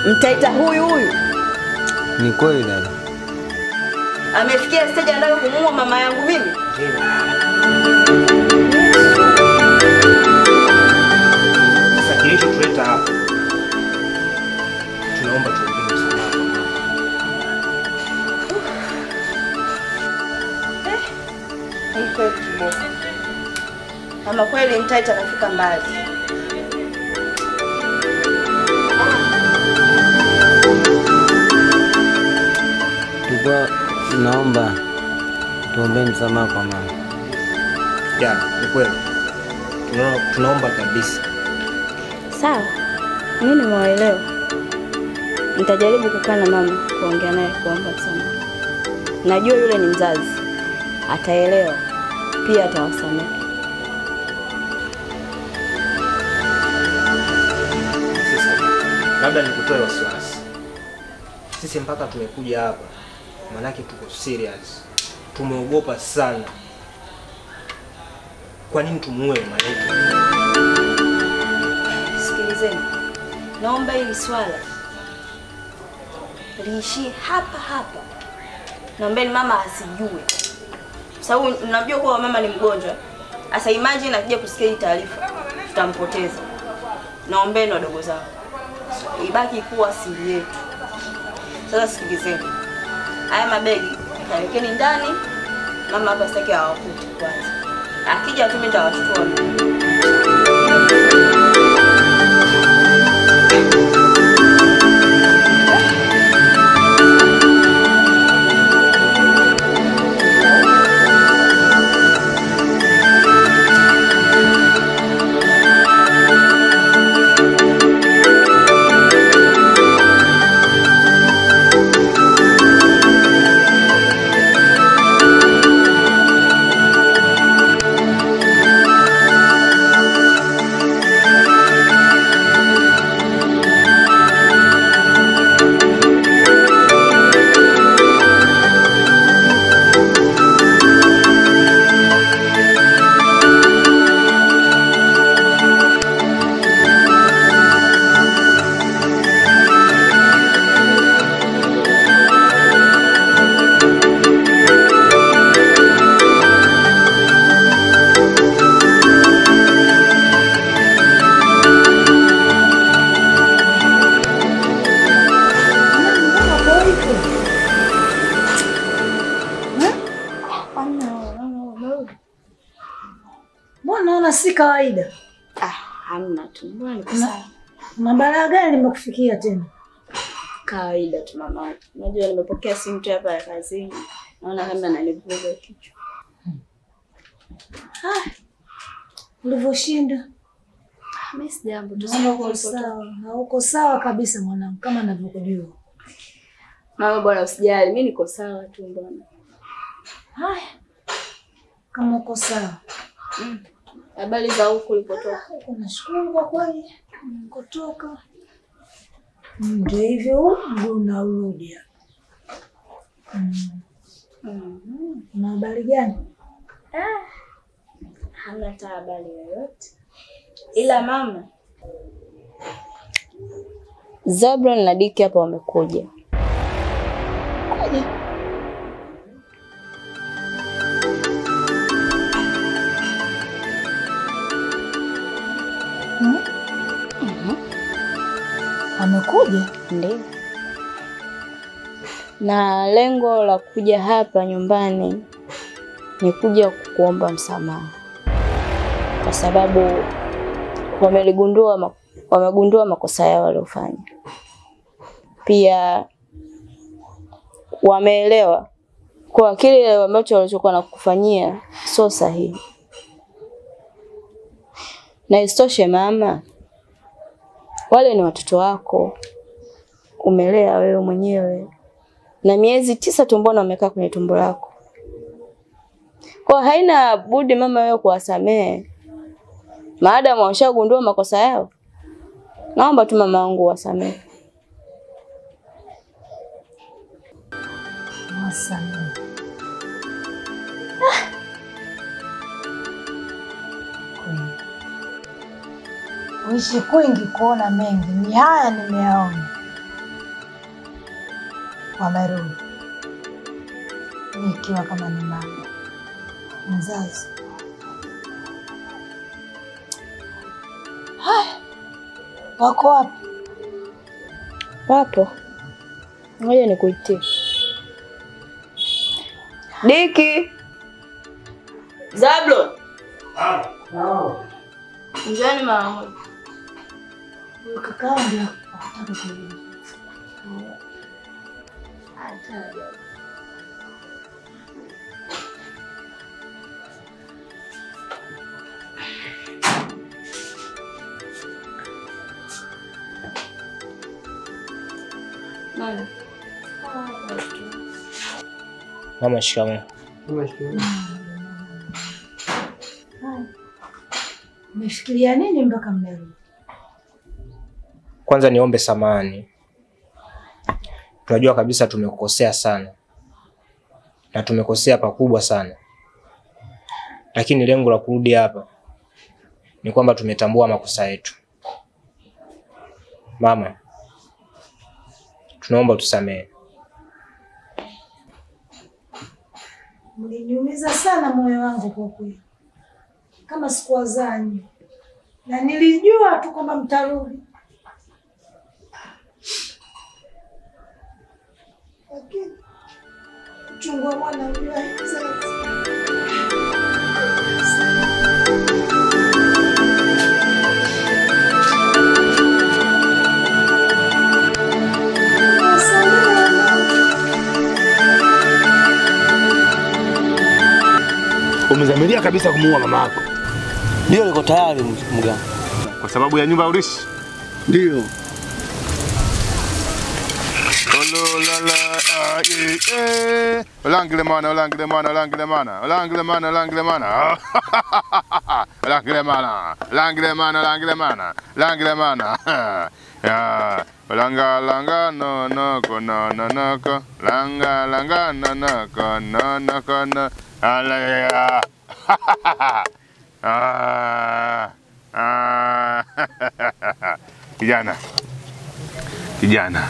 Mtaita huyu huyu. Ni kweli dada. Amefikia stage anataka kumuua mama yangu mimi? Sasa kilichotuleta hapa, tunaomba tuombe msamaha. Ni kweli kiboko. Kama kweli Mtaita anafika mbali. Tulikuwa naomba tuombe msamaha kwa mama. Ya, ni kweli. Tunaomba kabisa. Sawa. Mimi nimewaelewa. Nitajaribu kukaa na mama kuongea naye kuomba msamaha. Najua yule ni mzazi. Ataelewa. Pia atawasamehe. Sasa labda nikutoe wasiwasi. Sisi mpaka tumekuja hapa, manake tuko serious. Tumeogopa sana. Kwa nini tumuue mama yetu? Sikilizeni. Naomba hili swala liishie hapa hapa. Naombeni mama asijue. Sababu mnajua kuwa mama ni mgonjwa. Asa imagine akija kusikia hii taarifa, tutampoteza. Naombeni wadogo zangu, ibaki kuwa siri yetu. Sasa sikilizeni. Haya mabegi kawekeni ndani. Mama hapa sitaki awakute kwanza. Akija tu mimi nitawashtua. Si kawaida. Hamna tu. Mbona niko sawa? Mabala gani nimekufikia tena? Kawaida tu mama. Unajua nimepokea simu tu hapa ya kazini. Naona kama ananivuruga kichwa. Ulivyoshinda? Mimi sijambo tu. Uko sawa. Hauko sawa kabisa mwanangu kama ninavyokujua. Mama bwana usijali, mimi niko sawa tu mbona. Haya. Kama uko sawa. Habari za huko ulipotoka? Huko nashukuru kwa kweli. Nilikotoka. Ndio hivyo ndio unarudi hapa. Na habari gani? Hamna hata habari yoyote. Ila mama, Zabron na Diki hapa wamekuja. Kuja? Amekuja? Ndiyo. Na lengo la kuja hapa nyumbani ni kuja kukuomba msamaha. Kwa sababu wamegundua makosa yao waliofanya. Pia wameelewa kwa kile ambacho walichokuwa nakufanyia sio sahihi. Na isitoshe mama, wale ni watoto wako, umelea wewe mwenyewe. Na miezi 9 tumboni wamekaa kwenye tumbo lako. Kwa haina budi mama wewe kuwasamehe. Maadamu wameshagundua makosa yao. Naomba tu mama wangu wasamehe. Wasamehe. Uishi kwingi kuona mengi, ni haya nimeyaona. Wamerudi. Nikiwa kama ni mama mzazi. Haya, wako wapi? Wapo. Ngoja nikuitie. Diki. Zablo. Njani mama. Huyu kakao ndio anataka kurudi. Mama. Mama, shikamoo. Mama, shikamoo. Mmefikiria nini mpaka mmerudi? Kwanza niombe samahani. Tunajua kabisa tumekukosea sana. Na tumekosea pakubwa sana. Lakini lengo la kurudi hapa ni kwamba tumetambua makosa yetu. Mama, tunaomba tusamehe. Mliniumiza sana moyo wangu kwa kweli. Kama sikuwazani. Na nilijua tu kwamba mtarudi. Lakini uchungu wa mwana unajua mzazi. Umezamiria kabisa kumuua mama yako. Ndio, niko tayari mganga. Kwa sababu ya nyumba urishi? Ndio. Olangile mana, olangile mana, olangile mana, olangile mana, olangile mana. Olangile mana, olangile mana, olangile mana, olangile mana. Ya, olanga langa no no ko no no no ko, langa langa no no ko no no ko no. Ala. Ah. Ah. Kijana. Kijana.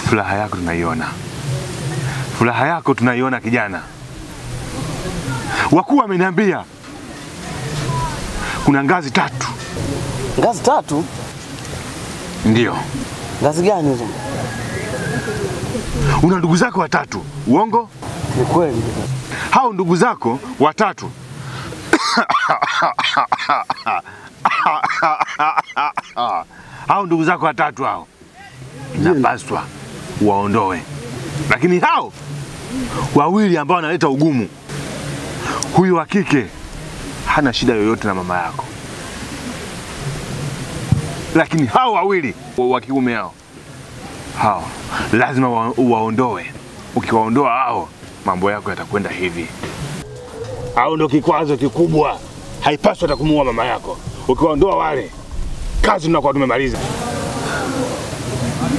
Furaha yako tunaiona. Furaha yako tunaiona kijana. Wakuu wameniambia kuna ngazi tatu. Ngazi tatu? Ndio. Ngazi gani hizo? Una ndugu zako watatu. Uongo? Ni kweli. Hao ndugu zako watatu. Hao ndugu zako watatu hao inapaswa waondoe. Lakini hao wawili ambao wanaleta ugumu, huyu wa kike hana shida yoyote na mama yako. Lakini hao wawili wa kiume hao lazima waondoe. Ukiwaondoa hao mambo yako yatakwenda hivi. Hao ndio kikwazo kikubwa. Haipaswi hata kumuua mama yako. Ukiwaondoa wale, kazi tunakuwa tumemaliza.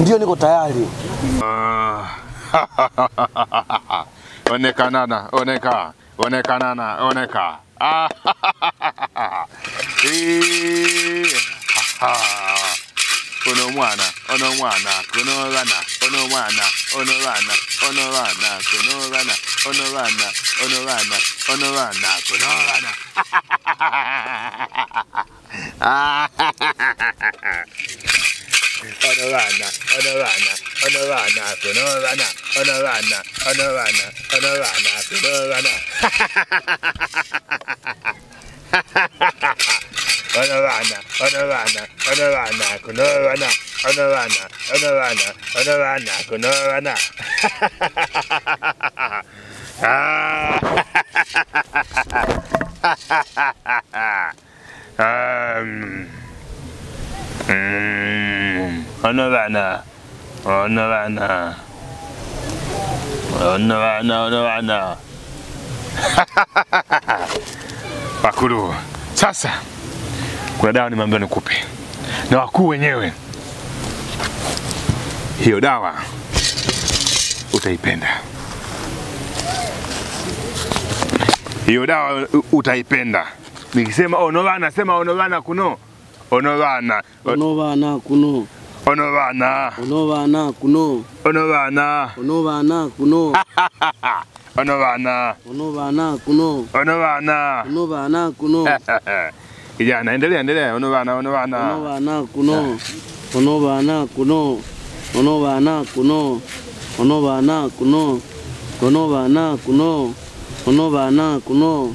Ndio, niko tayari. Oneka nana, oneka, oneka nana, oneka. Ono mwana, ono mwana, kuno bana, ono mwana, ono bana, ono bana, kuno bana, ono bana, ono bana, ono bana, kuno bana. Ono bana, ono bana, ono bana, kuno bana, ono bana, ono bana, ono bana, kuno bana. Ono bana, ono bana, ono bana, kuno bana, ono bana, ono bana, ono bana, kuno bana. Ono bana, ono bana, ono bana, ono bana. Wakuru, sasa kuna dawa nimeambiwa nikupe na wakuu wenyewe. Hiyo dawa utaipenda. Hiyo dawa utaipenda. Nikisema ono bana, sema ono bana kuno. Ono bana. Ono bana kuno. Ono bana. Ono bana kuno. Ono bana. Ono bana kuno. Ono bana. Ono bana kuno. Ono bana. Ono bana kuno. Kijana, endelea endelea. Ono bana, ono bana. Ono bana kuno. Ono bana kuno. Ono bana kuno. Ono bana kuno. Ono bana kuno. Ono bana kuno.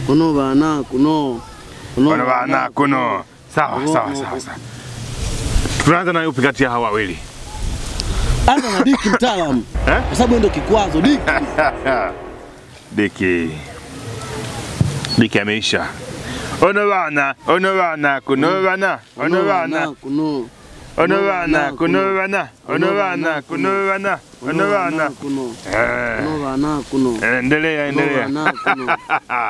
Ono bana kuno. Ono bana kuno. Sawa sawa sawa sawa. Tunaanza na yupi kati ya hawa wawili? Anza na Diki mtaalamu. Eh? Kwa sababu ndio kikwazo Diki. Diki. Diki ameisha. Ono bana, ono bana, kuno bana, ono bana, kuno. Ono bana, kuno bana, ono bana, kuno bana, ono bana, kuno. Ono bana kuno. Endelea endelea.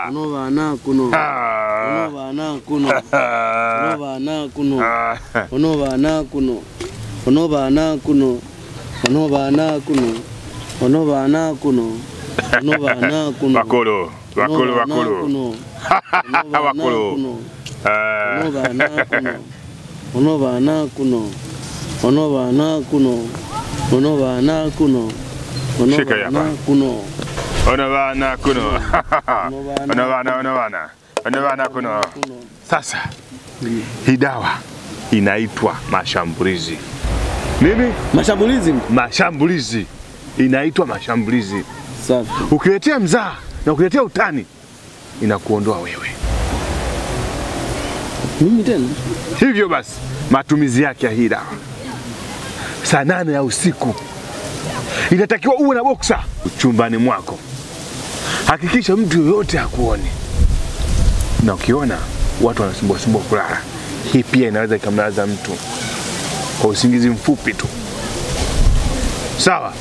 Ono bana kuno. Ono bana kuno. Ono bana kuno. Ono bana kuno. Ono bana kuno. Ono bana kuno. Ono bana kuno. Ono bana kuno. Wakolo, wakolo, wakolo. Wakolo. Ono bana kuno. Ono bana kuno. Ono bana kuno. Ono bana kuno. Ono bana kuno. Ono bana kuno. Ono bana, ono bana. Ono bana kuno. Sasa hii dawa inaitwa mashambulizi. Nini? Mashambulizi? Mashambulizi. Inaitwa mashambulizi. Safi. Ukiletea mzaa na ukiletea utani inakuondoa wewe. Mimi tena? Hivyo basi matumizi yake ya hii dawa saa 8 ya usiku inatakiwa uwe na boxer chumbani mwako. Hakikisha mtu yoyote hakuoni. Na ukiona watu wanasumbua sumbua kulala, hii pia inaweza ikamlaza mtu kwa usingizi mfupi tu. Sawa?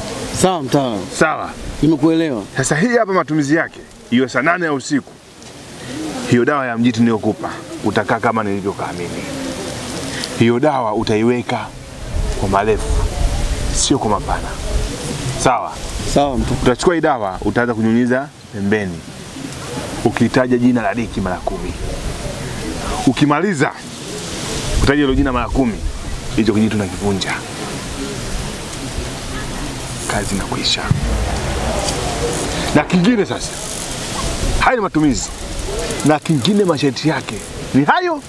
Sawa mtaalamu. Sawa. Nimekuelewa. Sasa hii hapa matumizi yake, hiyo saa 8 ya usiku. Hiyo dawa ya mjiti niliyokupa utakaa kama nilivyokaa mimi. Hiyo dawa utaiweka kwa marefu, sio kwa mapana. Sawa? Sawa mtu. Utachukua hii dawa, utaanza kunyunyiza pembeni. Ukitaja jina la Diki mara 10. Ukimaliza utaja hilo jina mara 10, hicho kijitu nakivunja. Kazi inakuisha. Na kingine sasa, haya ni matumizi. Na kingine masharti yake ni hayo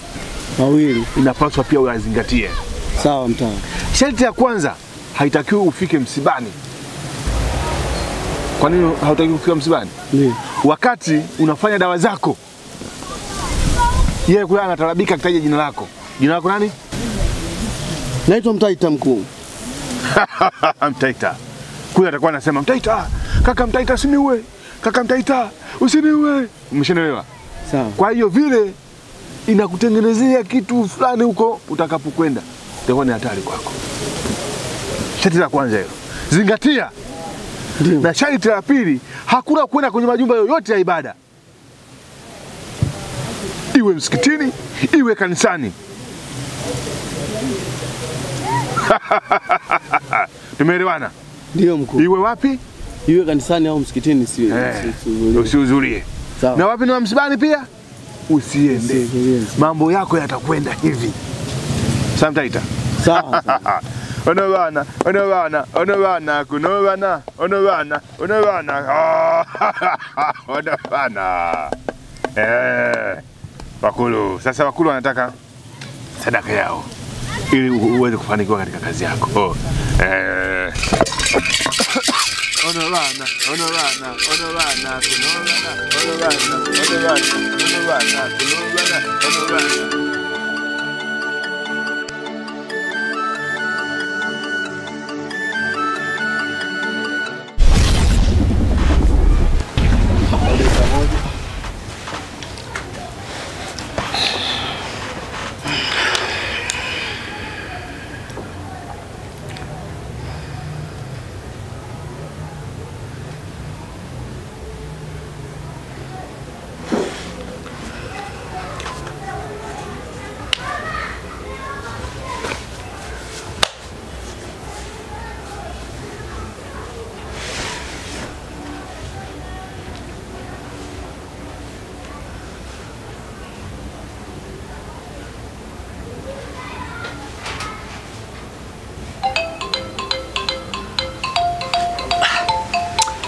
mawili, inapaswa pia uyazingatie. Sawa mtaalamu. Sharti ya kwanza, haitakiwi ufike msibani. Kwa nini hautakiwi kufika msibani? Ndio. Wakati unafanya dawa zako, yeye kule anatarabika akitaja jina lako. Jina lako nani? Naitwa Mtaita mkuu. Mtaita. Kule atakuwa anasema Mtaita, kaka Mtaita usiniue. Kaka Mtaita usiniue. Umeshanielewa? Sawa. Kwa hiyo vile inakutengenezea kitu fulani huko utakapokwenda, itakuwa ni hatari kwako. Sharti la kwanza hilo. Zingatia. Ndiyo. Na sharti la pili, hakuna kwenda kwenye majumba yoyote ya ibada. Iwe msikitini, iwe kanisani. Tumeelewana? Ndio mkuu. Iwe wapi? Iwe kanisani au msikitini, si usihudhurie. Sawa. Na wapi ni msibani pia? Usiende. Mambo yako yatakwenda hivi. Sawa Mtaita? Sawa. Ono bana, ono bana, ono bana, kuno bana, ono bana, ono bana. Ono bana. Wakulu. Sasa wakulu wanataka sadaka yao ili uweze kufanikiwa katika kazi yako. Ono bana, ono bana, ono bana, kuno bana, ono bana, ono bana, ono bana, kuno bana, ono bana.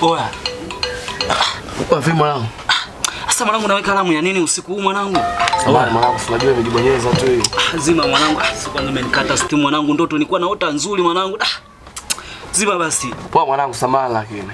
Oya. Kwa vipi mwanangu? Sasa mwanangu naweka alamu ya nini usiku huu mwanangu? Samahani mwanangu, unajua imejibonyeza tu hiyo. Zima mwanangu. Siku kwanza umenikata stimu mwanangu, ndoto nilikuwa naota nzuri mwanangu. Zima basi. Poa mwanangu, samahani lakini.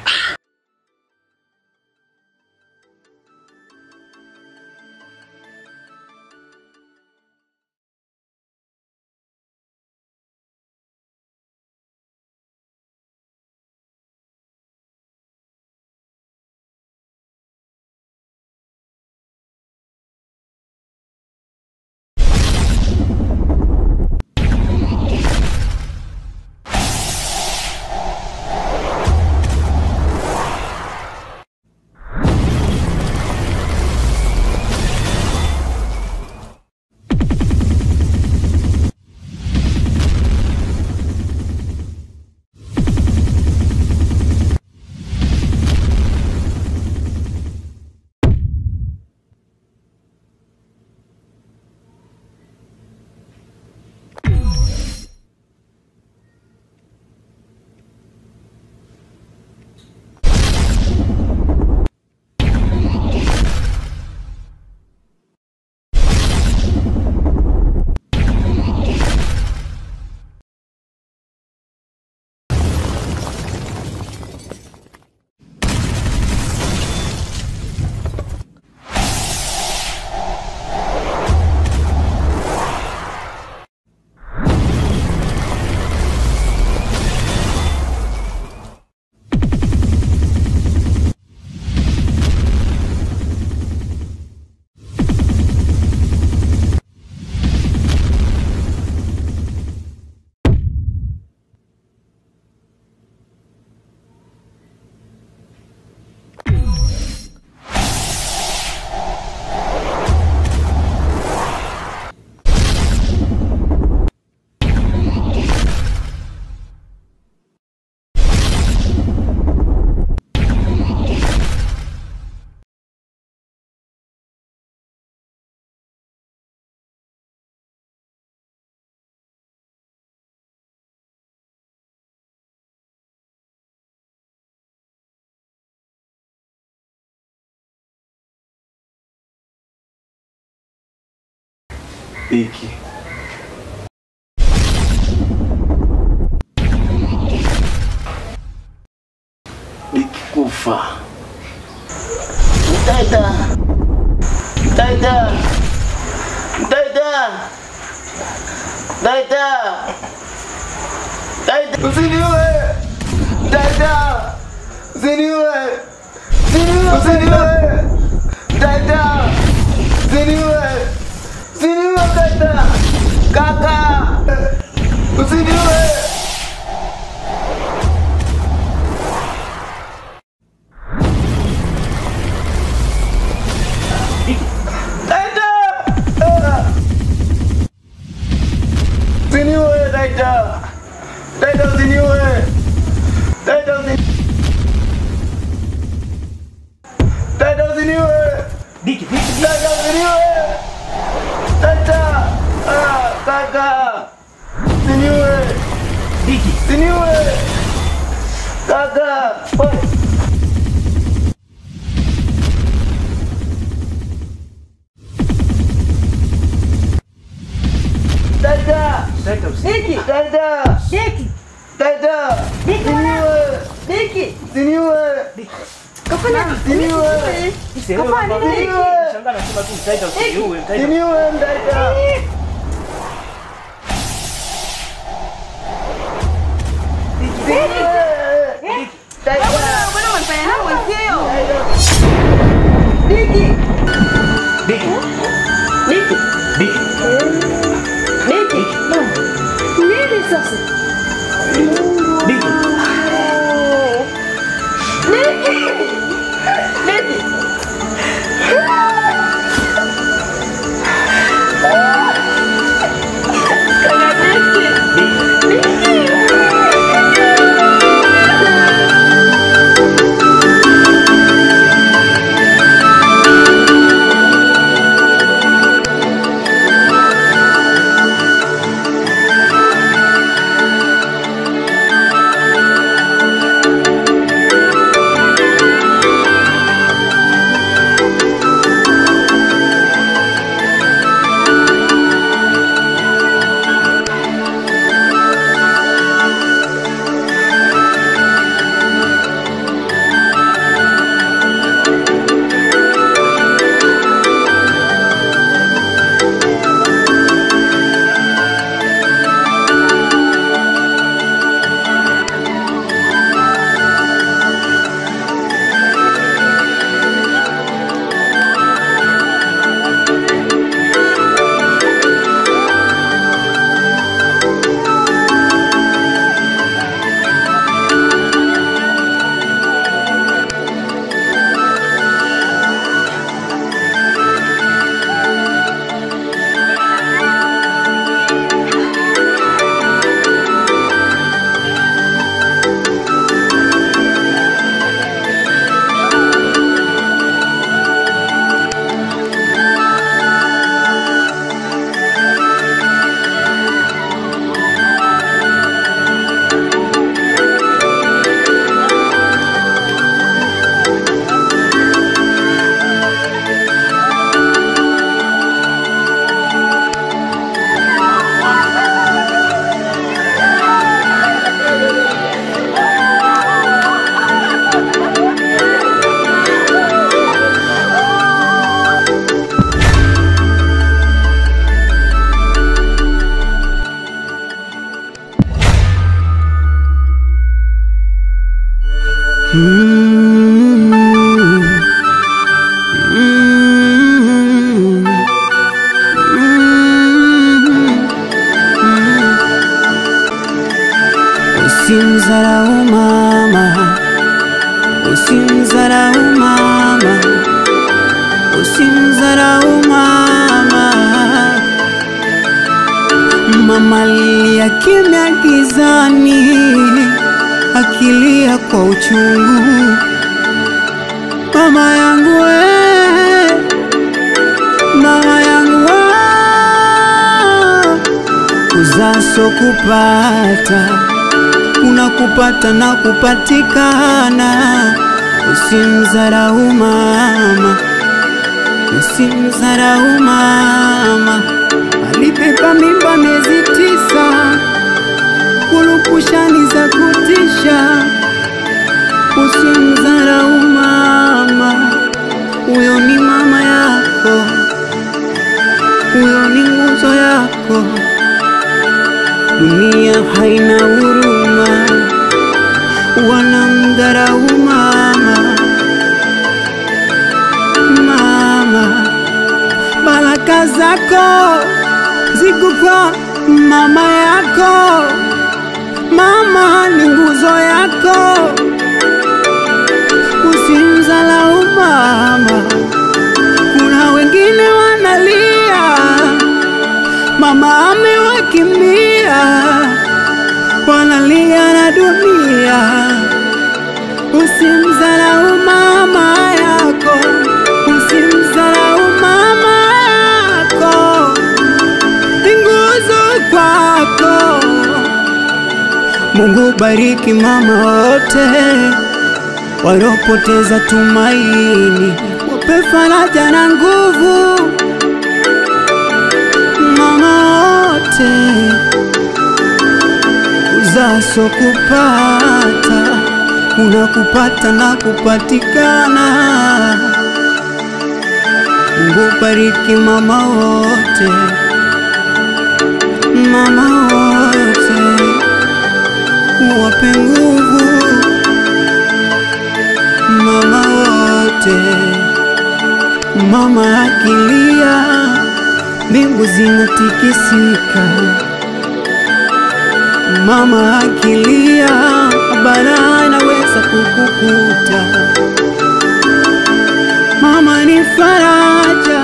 Iki. Nikikufa. Mtaita. Mtaita. Mtaita. Mtaita. Mtaita. Usiniue. Mtaita. Usiniue. Usiniue. Usiniue. Mtaita. Usiniue. Usiniue Mtaita. Kaka. Usiniue. Taita! Usiniue Taita! Taita usiniue! Taita usiniue! Taita usiniue! Diki, Diki, Taita usiniue! Taita! Ah, kaka! Usiniue! Diki, usiniue! Kaka! Oi! Taita! Taita Diki! Taita! Diki! Taita! Diki mwanangu! Diki! Usiniue! Kafanya Usiniue! Kafanya nini? Shangaa nasema tu Taita usiniue, Taita. Usiniue Taita! Usiniue! Taita! Mbona unanifanya nini mwenzio? Diki! Diki. Diki! Diki. Diki! Nini sasa? Diki. Diki! Diki! Kana Diki! Diki! kwa uchungu. Mama yangu we, mama yangu we, kuzaso kupata, kuna kupata na kupatikana. Usimdharau mama, usimdharau mama. Alibeba mimba miezi 9, kurupushani za kutisha. Usimdharau mama, huyo ni mama yako, huyo ni nguzo yako. Dunia haina huruma, wanamdharau mama. Mama, baraka zako ziko kwa mama yako. Mama ni nguzo yako, usimdharau mama. Kuna wengine wanalia, mama amewakimbia, wanalia na dunia. Usimdharau mama yako, usimdharau mama yako, ni nguzo kwako. Mungu bariki mama wote walopoteza tumaini, wape faraja na nguvu mama wote. Kuzaso kupata, kuna kupata na kupatikana. Mungu bariki mama wote, mama wote, wape nguvu mama wote. Mama akilia, mbingu zinatikisika. Mama akilia, balaa inaweza kukukuta. Mama ni faraja,